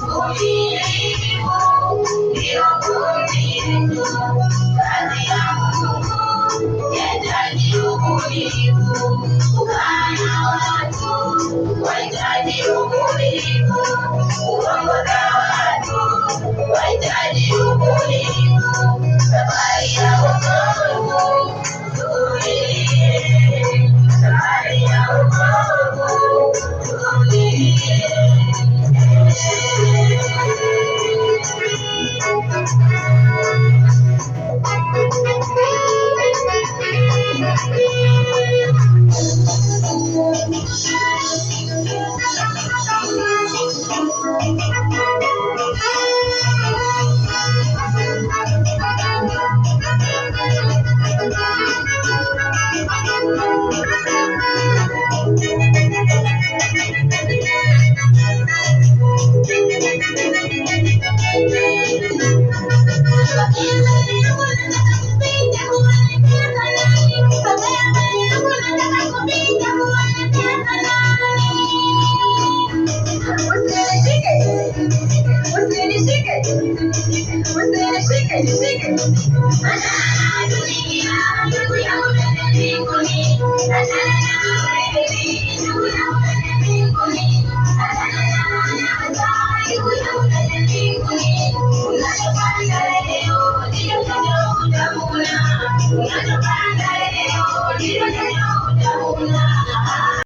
Uvumilivu ndio nguvu kazi ya Mungu yahitaji uvumilivu. Kukaa na watu wahitaji uvumilivu, kuongoza watu wahitaji uvumilivu. Safari ya wokovu tuvumilie, safari ya wokovu tuvumilie. Unachopanda leo ndicho utavuna.